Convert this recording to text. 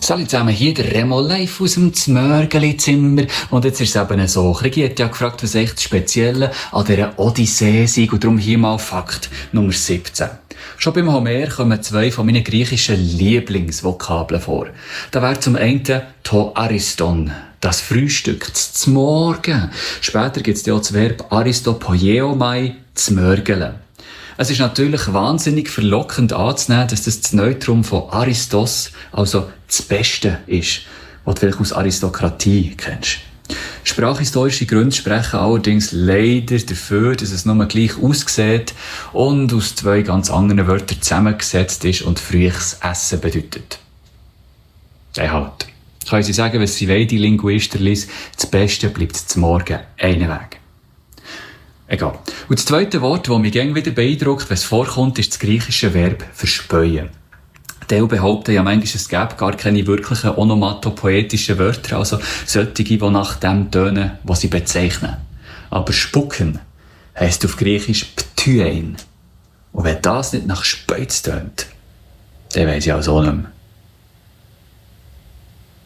Salut zusammen, hier der Remo live aus dem Zmörgeli-Zimmer. Und jetzt ist es eben so. Krigi hat ja gefragt, was echt das Spezielle an dieser Odyssee sei. Und darum hier mal Fakt Nummer 17. Schon beim Homer kommen zwei von meinen griechischen Lieblingsvokabeln vor. Da wäre zum einen to Ariston, das Frühstück, das Morgen. Später gibt es ja auch das Verb Aristopoiomai, zmörgeln. Es ist natürlich wahnsinnig verlockend anzunehmen, dass das Neutrum von Aristos, also das Beste ist, was du vielleicht aus Aristokratie kennst. Sprachhistorische Gründe sprechen allerdings leider dafür, dass es nur gleich aussieht und aus zwei ganz anderen Wörtern zusammengesetzt ist und frühes Essen bedeutet. Halt. Können Sie sagen, was sie wollen, die Linguisterlis, das Beste bleibt zum Morgen einen Weg. Egal. Und das zweite Wort, das mich gerne wieder beeindruckt, wenn es vorkommt, ist das griechische Verb verspäuen. Die behaupten ja manchmal, es gäbe gar keine wirklichen onomatopoetischen Wörter, also solche, die nach dem tönen, was sie bezeichnen. Aber spucken heisst auf Griechisch ptyein. Und wenn das nicht nach Speuz tönt, dann weiss ich also auch nicht mehr.